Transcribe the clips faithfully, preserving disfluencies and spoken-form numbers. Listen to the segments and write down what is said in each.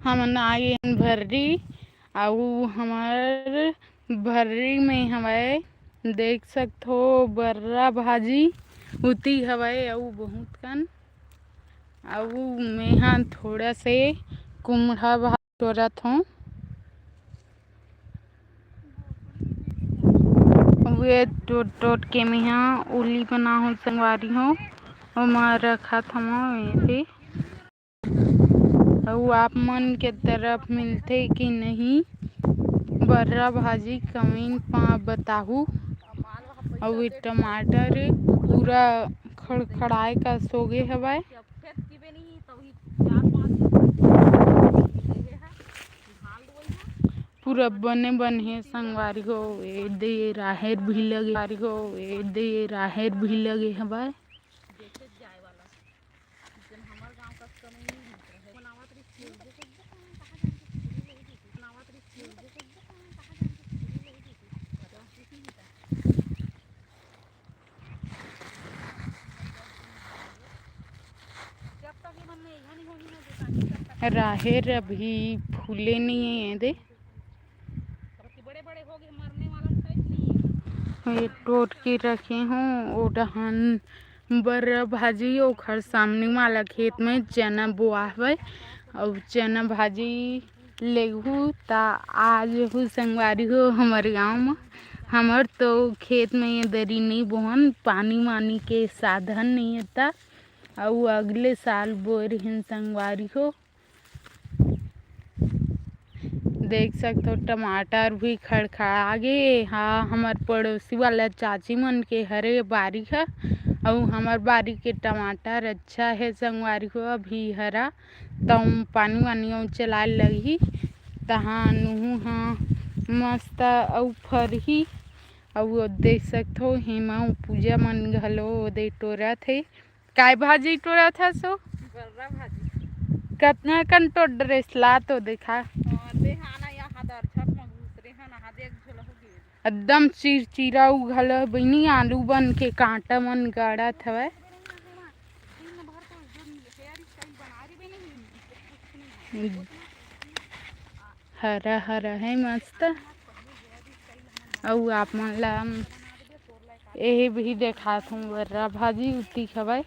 हमन आ गे हन भर्री, अउ हमर भर्री में हवय, देख सकथो, बर्रा भाजी उती हवय, अउ बहुत कन, अउ मेहा थोड़ा से कुम्हड़ा भाजी टोरत हों। अउ ये टोट टोट के मेहा उली बनाहूं संगवारी हो, ओमा रखत हवं एदे। अउ आप मन के तरफ मिलथे कि नहीं, बर्रा भाजी comment मा बताहू। अउ ये टमाटर पूरा खड़खड़ाए कस होगे हवय। पूरा बने बने हे संगवारी हो। एदे राहेर भी लगे, संगवारी हो, एदे राहेर भी लगे हवय। राहेर अभी फूले नहीं है एदे। ये टोट के रखे हों, ओ डहन बर्रा भाजी, ओखर सामने वाला खेत में चना बोआ हवय, अउ चना भाजी लेगहू त आ जहू संगवारी हो हमर गांव म। हमर तो खेत में ये दरी नइ बोहन, पानी वानी के साधन नइ हे त, अउ अगले साल बोए रहिन संगवारी हो। देख सकथो, टमाटर भी खड़खड़ा गे। हाँ, हमर पड़ोसी वाला चाची मन के हरे बारी ह, अउ हमर बारी के टमाटर अच्छा हे संगवारी हो, अभी हरा। त पानी वानी अउ चलाए लगही, तहाँ नूहू ह मस्त अउ फरही। अउ देख सकथो, हेमा अउ पूजा मन घलो ओदे टोरत हे। काय भाजी टोरत हस ओ? बर्रा भाजी। कतना कन टोर डरेस ला तो देखा। हाँ, दे हाँ ना, यहाँ दरझट में घुसरे हैं ना, हाँ, देख झोला हो गए। एकदम चिरचिरा उघल हे बहिनी, आलू बन के कांटा मन गड़त हवय। हरा हरा है मस्त। अउ आप मन ला एही भी देखात हूँ, बर्रा भाजी उती हवय।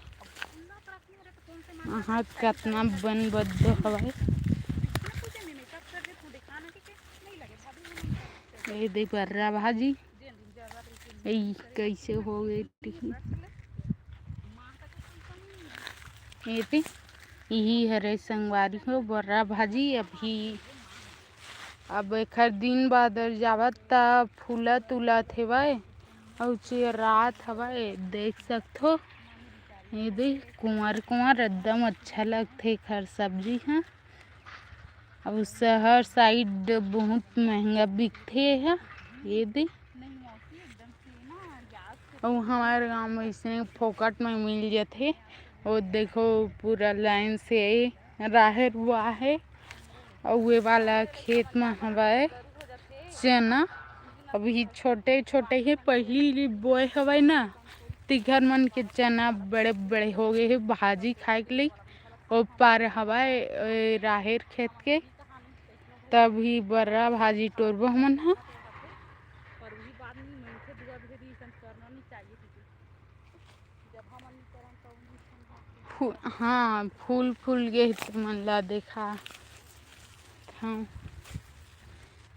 अहाँ कतना बन बद्दो हवय। ए दे बर्रा भाजी। ए कइसे हो गे टिही। ए दे, इही हरे संगवारी हो बर्रा भाजी। अभी अब एखर दिन बादर जावत त फूलत उलत हेवय अउ चेरात हवय, देख सकथो। ये दे कुंवर कुंवर एकदम अच्छा लगथे एखर सब्जी ह। अउ शहर side बहुत महंगा बिकथे एहा। ये दे अउ हमर गांव में अइसने फोकट में मिल जथे। वो देखो पूरा line से राहेर बोआ हे। अउ ये वाला खेत में हवय चना, अभी छोटे छोटे हे, पहिली बोए हवय ना, तिघर मन के चना बड़े बड़े हो गए हे, भाजी खाए के लिए। ओ पार हवय ए, राहेर खेत के, तभी बर्रा भाजी टोरबो हमन ह। फू-, हाँ, फूल फूल गे हे, ते मन ला देखा। हाँ,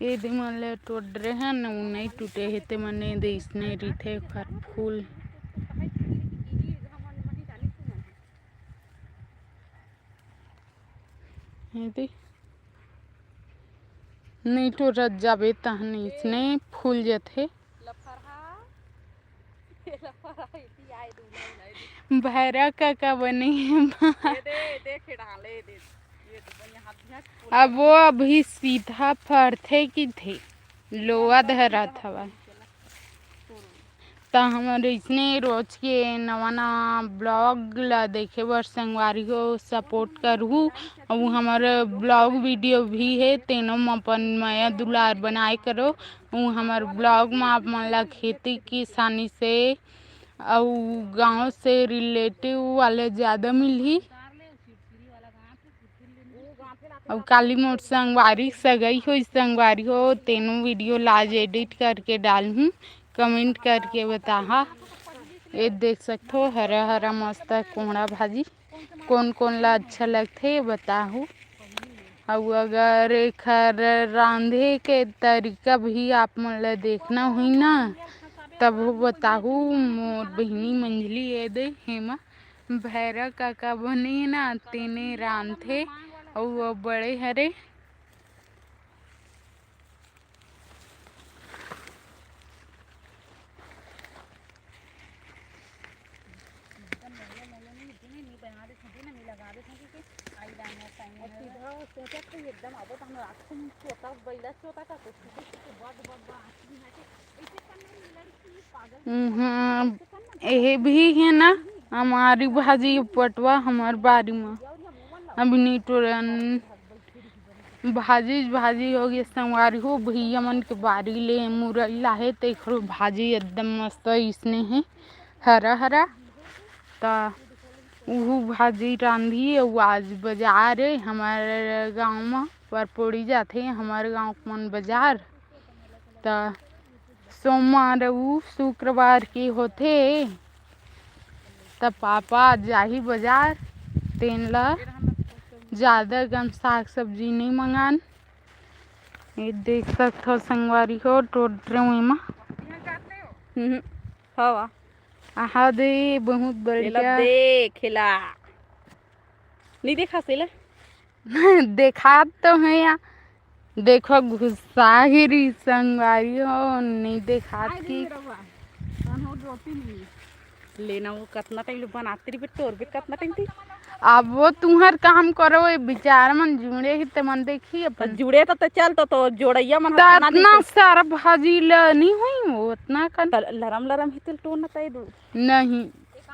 ये दे मन ले टोडरे हन, उ नइ टूटे हे, ते मन ए दे इसने रिथे ओखर फूल। ये दे नइ टोरत जाबे, तहन इसने फूल जथे। भैरा काका बने हे। अब वो अभी सीधा फरथे किथे, लोवा धरत हवय। त हमर इसने रोज के नवा नवा vlog ला देखे बर संगवारी हो support करहू। अउ हमर vlog video भी हे, तेनो म अपन मया दुलार बनाए करो। अउ हमर vlog म आप मन ला खेती किसानी से अउ गांव से relative वाले ज्यादा मिलही। अउ काली मोर संगवारी, सगई होई संगवारी हो, तेनो वीडियो ला आज एडिट करके डालहूँ, कमेंट करके बताहा। ये देख सकथो हरा हरा मस्त कोहड़ा भाजी, कोन कोन ला अच्छा लगथे बताहू। अउ अगर एखर रांधे के तरीका भी आप मन ला देखना होई ना, तब बताहू। मोर बहिनी मंझली ये दे हेमा भैरा काका बने ना, तेने रांधथे, अउ वो बड़े हरे। उहाँ, एहे भी हे ना, हमारी भाजी पटवा हमर बारी म। अभी नी टोरन। भाजी भाजी हो गए संगवारी हो, भैया मन के बारी ले मुरई लाहे, तेखरो भाजी एकदम मस्त इसने हे, हरा हरा। त उहू भाजी रांधी। अउ आज बाजार हे हमर गांव म, परपोड़ी जाथे हमर गांव मन बाजार। त सोमवार अउ शुक्रवार के होथे, त पापा जाही बाजार, तेन ला जादा कन साग सब्जी नइ मंगान। ये देख सकथव संगवारी हो, टोटरे में मा। हम्म, हवा। आहा दे, बहुत एला बढ़िया। देख, एला। नहीं देखा से ले। देखात तो है या। देखो, गुस्सा गिरी संगवारी हो, नहीं देखात आए की। दिन रहुआ, तहन हो रोटी नहीं। लेना वो कतना टाइम ले बनाते रही, तोर भी कतना टाइम थी। अब वो तुहर काम करो, ये विचार मन जुड़े ही ते मन देखी अपन। जुड़े तो, ते चल तो, तो जोड़ैया मन त हर खाना अतना दी। सारा भाजी ल नहीं हुई, वो अतना कन। त लरम लरम ही तेल टोन न तय दू। नहीं।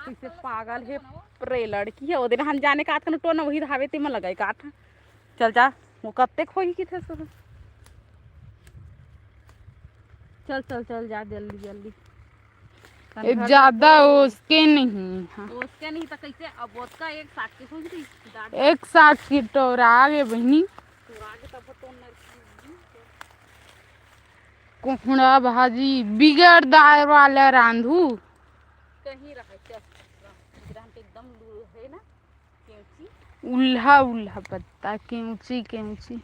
कैसे पागल है रे लड़की है, वो दिन हम जाने काट कन टोन वही धावे ते मन लगाई काट। चल जा, वो कत्ते खोई की थे सो। चल, चल, चल, जा जल्दी, जल्दी। ए, ज्यादा ओसके नहीं, हाँ। ओसके नहीं तो कैसे? अब ओसका एक साग के हो गई, दादा। एक साग की टोरा आगे बहिनी। टोरा आगे तब तो नरकी। कोहड़ा भाजी बिगर दार वाला रांधू। कहीं रहा, चल, एकदम लू है ना। उल्हा उल्हा पत्ता, केंची केंची।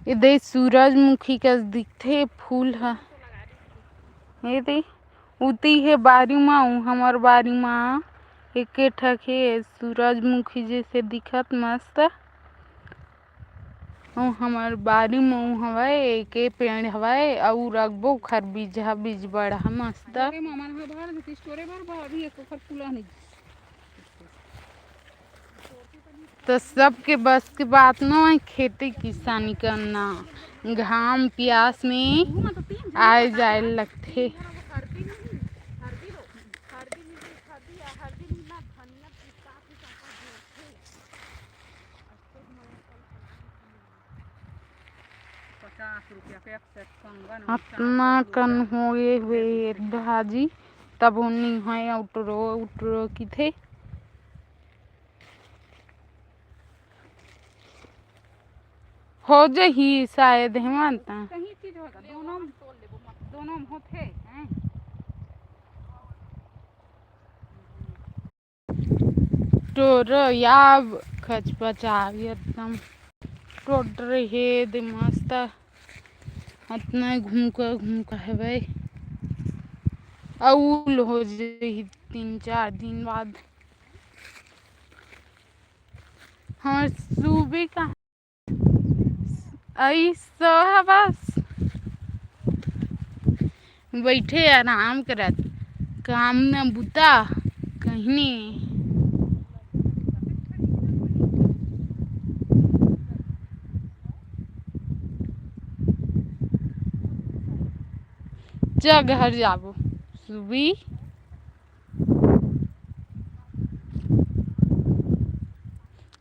ए दे सूरजमुखी कस दिखथे फूल ह। ए दे, उती हे बारी मा, उ हमर बारी मा एके ठक हे सूरजमुखी जैसे दिखत मस्त। अउ हमर बारी म हवय, एके पेड़ हवय, अउ रखबो ओखर बीजहा बीज बढ़ा मस्त। अरे मामा, हाँ, बाहर से स्टोरे बर बा, अभी एक ओखर फूला नहीं। तो सबके बस के बात नोहे खेती किसानी करना, घाम प्यास में आए जाए लगथे। पचास रुपया के एक सेट कंगन, अतना कन होए हुए भाजी, तब उन्नी है उटरो उटरो किथे। हो जही शायद हेमंत। कहीं चीज होगा, दोनों, दोनों में होथे, हैं? टोरो या खचपचा एकदम टोटरे हे दे मस्त। अतना घुमका घुमका हवय। अउल हो जही तीन चार दिन बाद। हमर सूबी का अइसो ह बस। बइठे आराम करत, काम न बुता कहीं नहीं। जा घर जाबो सुबी।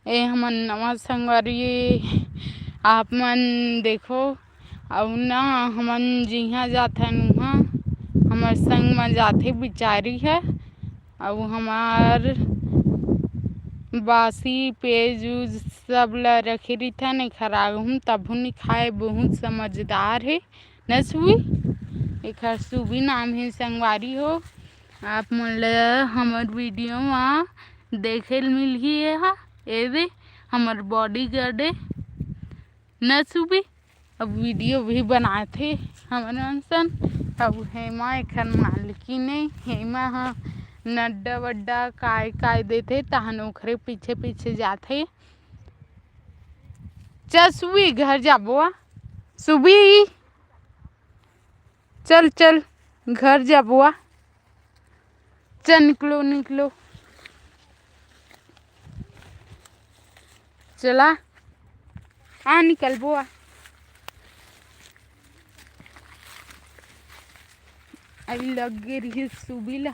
ए हमन नवा संगवारी, आप मन देखो, अउ ना हमन जिहाँ जाथन उहाँ हमर संग म जाथे बिचारी ह, अउ हमार बासी पेज उज सब ल रखे रहिथन, एखर आगहूँ तभो नइ खाए, बहुत समझदार हे न सुबी। एखर सुबी नाम हे संगवारी हो। आप मन ल हमर वीडियो म देखे ल मिलही एहा, एदे हमर बॉडीगार्ड ए न सुबी। अब वीडियो भी बनाथे हमन मन सन। अब हेमा एखर मालकिन ए, हेमा ह नड्डा वड्डा काय काय देथे, तहन ओखरे पीछे पीछे जाथे। चल सुबी, घर जाबो आ। सुबी, चल चल, घर जाबो आ। चल निकलो निकलो, चला आ निकलबो आ। अभी लग गे रही सुबी ला।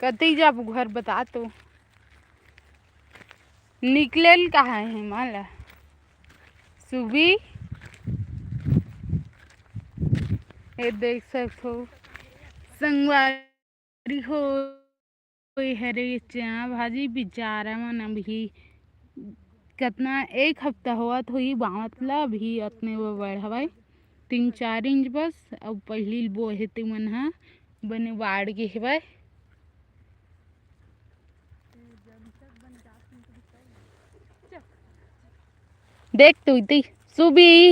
कतई जाबो घर बता तो। निकले ल कहा हे माला सुबी। ए देख सकथो संगवारी हो, ए हरे चना भाजी। बिचारा मन अभी कतना एक हफ्ता होवत होही बावत ला, अभी अतने वो बड़ हवय तीन चार इंच बस। अब पहिली ल बोए हे ते मन ह बने बाढ़ गे हवय। देख तो इति सुबी,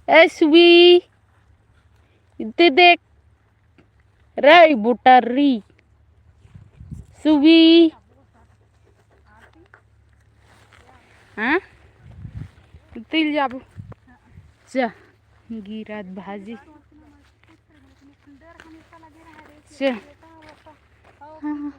ए सुबी, इति देख रे बुटरी सुबी। हाँ, तिल जाबो। चा गिरत भाजी। चा। हाँ।